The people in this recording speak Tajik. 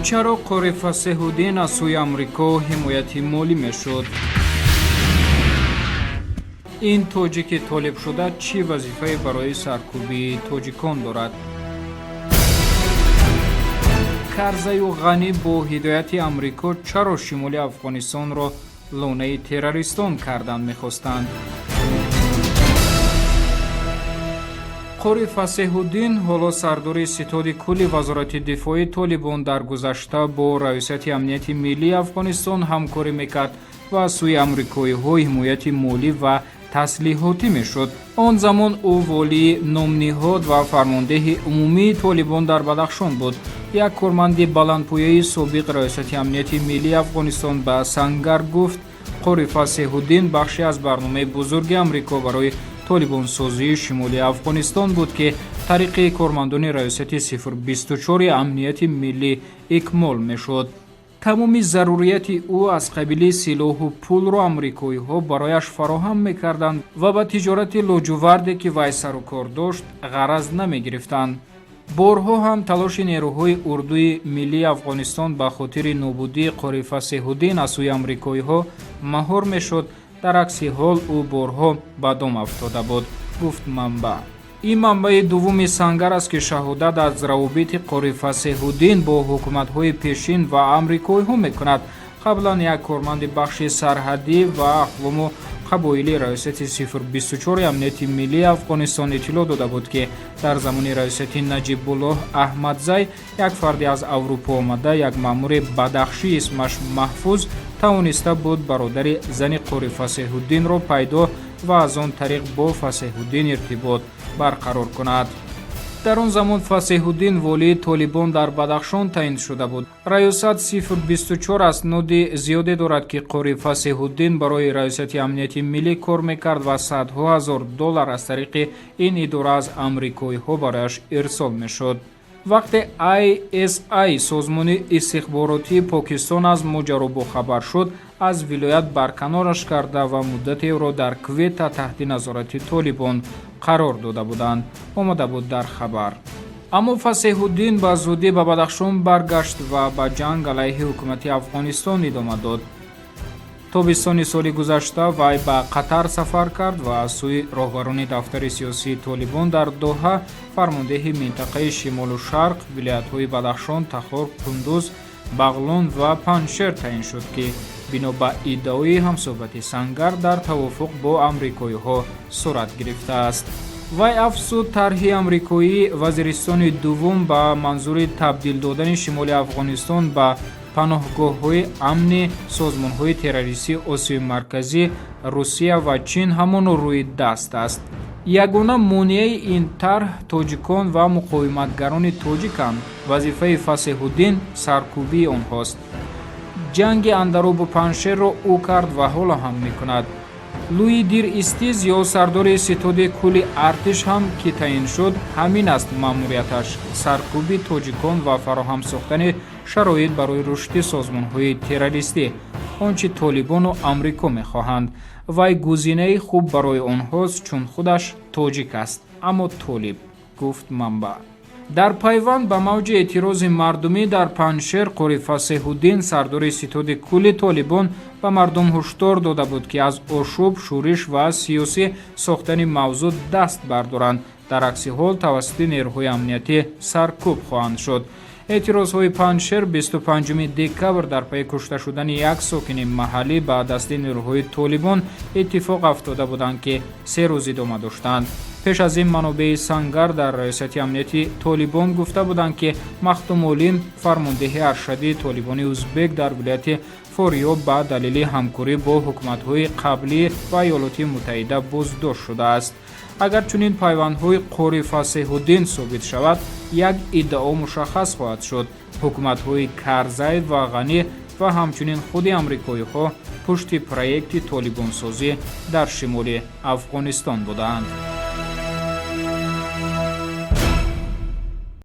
Чаро Қори Фасеҳуддин аз сӯи Амрико ҳимояти молӣ мешуд? Ин тоҷики толибшуда чӣ вазифае барои саркӯбии тоҷикон дорад? Карзаю Ғанӣ бо ҳидояти Амрико чаро шимоли Афғонистонро лонаи террористон кардан мехостанд? Қори Фасеҳуддин, ҳоло сардори ситоди кулли Вазорати дифои Толибон, дар гузашта бо Раёсати амнияти миллии Афғонистон ҳамкорӣ мекард ва аз сӯи амрикоиҳо ҳимояти молӣ ва таслиҳотӣ мешуд. Он замон ӯ волии номниҳод ва фармондеҳи умумии Толибон дар Бадахшон буд. Як корманди баландпояи собиқ Раёсати амнияти миллии Афғонистон ба Сангар гуфт, Қори Фасеҳуддин бахше аз барномаи бузурги Амрико барои толибонсозии шимоли Афғонистон буд, ки тариқи кормандони Раёсати 024 амнияти миллӣ икмол мешуд. Тамоми зарурияти ӯ аз қабили силоҳу пулро амрикоиҳо барояш фароҳам мекарданд ва ба тиҷорати лоҷуварде, ки вай сару кор дошт, ғараз намегирифтанд. Борҳо ҳам талоши нерӯҳои урдуи миллии Афғонистон ба хотири нобудии Қори Фасеҳуддин аз сӯи амрикоиҳо маҳор мешуд. Дар акси ҳол ӯ борҳо ба дом афтода буд, гуфт манбаъ. Ин манбаи дуввуми Сангар аст, ки шаҳодат аз равобити Қори Фасеҳуддин бо ҳукуматҳои пешин ва амрикоиҳо мекунад. Қаблан як корманди бахши сарҳадӣ ва ақвому қабоили Раёсати 024 амнияти миллии Афғонистон иттилоъ дода буд, ки дар замони раёсати Наҷибуллоҳ Аҳмадзай як фарде аз Аврупо омада, як маъмури бадахшӣ, исмаш Маҳфуз, тавониста буд бародари зани Қори Фасеҳуддинро пайдо ва аз он тариқ бо Фасеҳуддин иртибот барқарор кунад. Дар он замон Фасеҳуддин волии Толибон дар Бадахшон таъин шуда буд. Раёсат 024 асноди зиёде дорад, ки Қори Фасеҳуддин барои Раёсати амнияти миллӣ кор мекард ва садҳо ҳазор доллар аз тариқи ин идора аз амрикоиҳо барояш ирсол мешуд. Вақте ISI, созмони истихборотии Покистон, аз моҷаро бохабар шуд, аз вилоят барканораш карда ва муддате ӯро дар Квета таҳти назорати Толибон қарор дода буданд, омода буд дар хабар. Аммо Фасеҳуддин ба зудӣ ба Бадахшон баргашт ва ба ҷанг алайҳи ҳукумати Афғонистон идома дод. Тобистони соли гузашта вай ба Қатар сафар кард ва аз сӯи роҳбарони дафтари сиёсии Толибон дар Доҳа фармондеҳи минтақаи шимолу шарқ, вилоятҳои Бадахшон, Тахор, Қундуз, Бағлон ва Панҷшер таъин шуд, ки бино ба иддаои ҳамсӯҳбати Сангар дар тавофуқ бо амрикоиҳо сурат гирифтааст. Вай афзуд, тарҳи амрикоӣ Вазиристони дуввум ба манзури табдил додани шимоли Афғонистон ба паноҳгоҳҳои амни созмонҳои террористии Осиёи Марказӣ, Русия ва Чин ҳамоно рӯи даст аст. Ягона монеаи ин тарҳ тоҷикон ва муқовиматгарони тоҷиканд. Вазифаи Фасеҳуддин саркӯбии онҳост. Ҷанги Андаробу Панҷшерро ӯ кард ва ҳоло ҳам мекунад. Лӯи Дир Истиз ё сардори ситоди кулли артиш ҳам ки таъин шуд, ҳамин аст маъмурияташ: саркӯби тоҷикон ва фароҳам сохтани шароит барои рушди созмонҳои террористӣ, он чи Толибону Амрико мехоҳанд. Вай гузинаи хуб барои онҳост, чун худаш тоҷик аст, аммо толиб, гуфт манбаъ. Дар пайванд ба мавҷи эътирози мардумӣ дар Панҷшер Қори Фасеҳуддин, сардори ситоди кулли Толибон, ба мардум ҳушдор дода буд, ки аз ошӯб, шӯриш ва сиёсӣ сохтани мавзӯъ даст бардоранд, дар акси ҳол тавассути нерӯҳои амниятӣ саркӯб хоҳанд шуд. Эътирозҳои Панҷшер 25 декабр дар пайи кушта шудани як сокини маҳаллӣ ба дасти нерӯҳои Толибон иттифоқ афтода буданд, ки 3 рӯз идома доштанд. Пеш аз ин манобеи Сангар дар Раёсати амнияти Толибон гуфта буданд, ки Махтум Олим, фармондеҳи аршадии толибони узбек дар вилояти Форёб, ба далели ҳамкорӣ бо ҳукуматҳои қаблӣ ва Иёлоти Муттаҳида боздошт шудааст. Агар чунин пайвандҳои Қори Фасеҳуддин собит шавад, як иддао мушаххас хоҳад шуд: ҳукуматҳои Карзай ва Ғанӣ ва ҳамчунин худи амрикоиҳо пушти проекти толибонсозӣ дар шимоли Афғонистон будаанд.